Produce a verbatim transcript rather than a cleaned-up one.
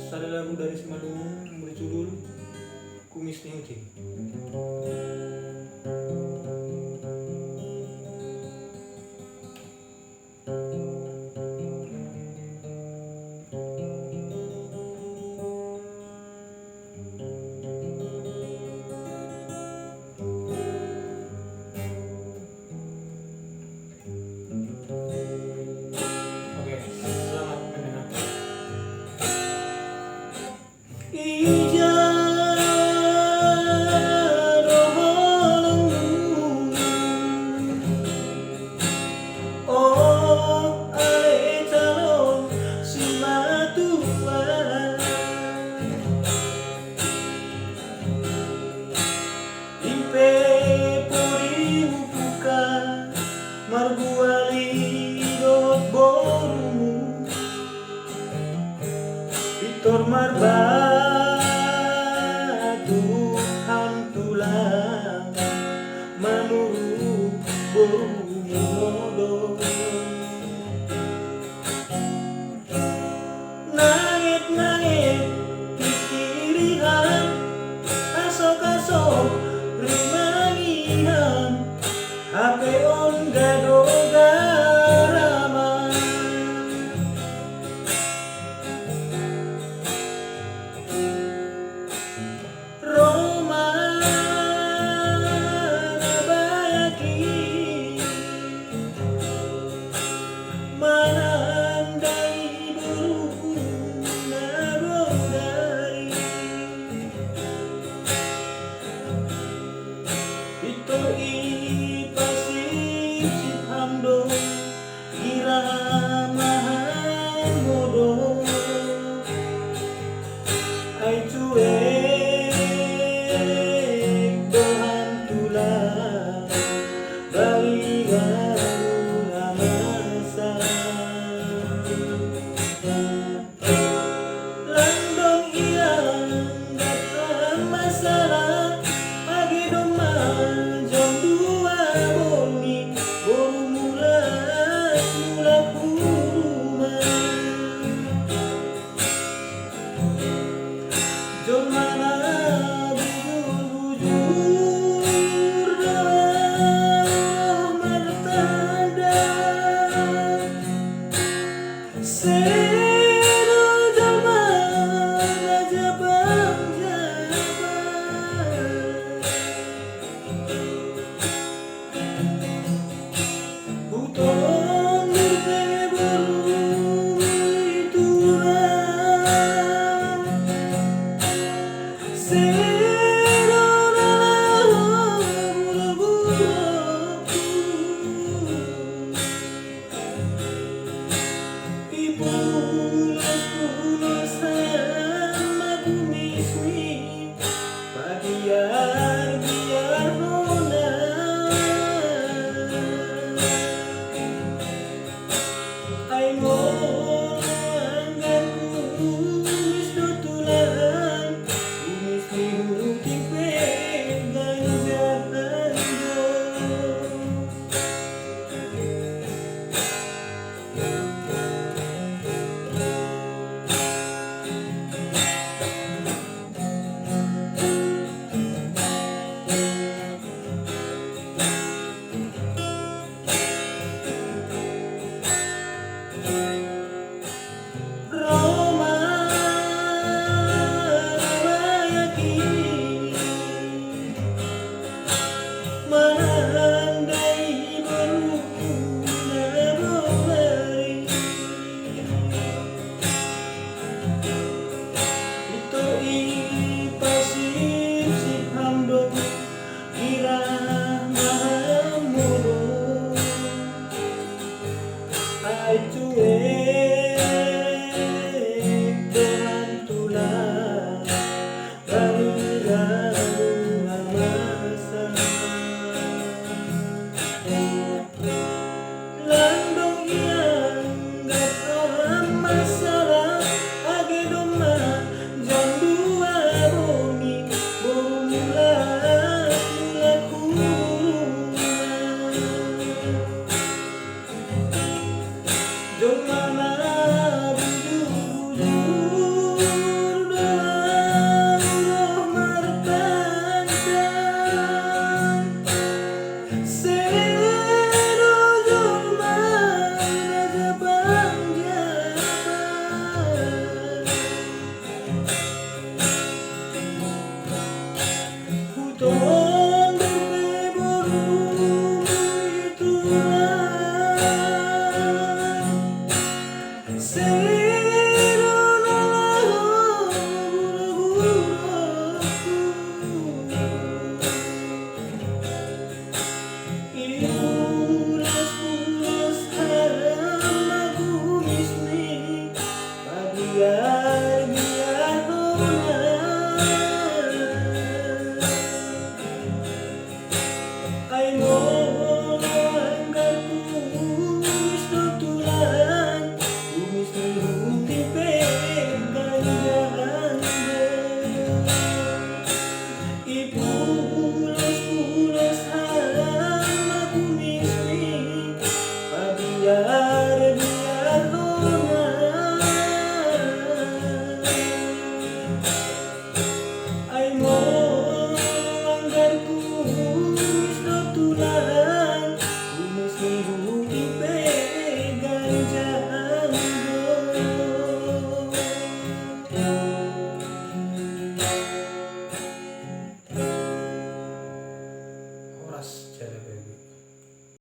Sada lagu dari Simalungun, berjudul Kumis ni Uting. Oke, selamat mendengarkan. Ija do holongmu, o ale calon simatua. Impe purimu buka marbuali dohot borumu, pintor marbatu hantulang manurut borumu do. Nanget-nanget pikirihan, asok-asok rimangihan, hape on gadogaram. Ro ma na bayak i manandai boru na bondar i. Pintor i pasipsip hamu do, ira ma hamu do. Ai cuek do hantulang, baliga ula masa. Lang dong ianggat masalah, age domma jom dua borngin, boru mulak-mulak tu ruma. Jolma na bujur-bujur do martanda. Sedo jolma na japang-japang. Buton murte boru i tulang. Sedo na laho bulbul. Ipulos-pulos ma kumismi, pabiar-biar hona. Ai molo anggar kumis do tulang, kumis ni uting pe ganjang do. Ro ma na bayak i manandai boru na bondar i. Pintor i pasipsip hamu do, ira ma hamu do. Ai cuek do hantulang, baliga ula masa. Lang dong ianggat masalah, age domma jom dua borngin, boru mulak-mulak tu ruma. Jolma na bujur-bujur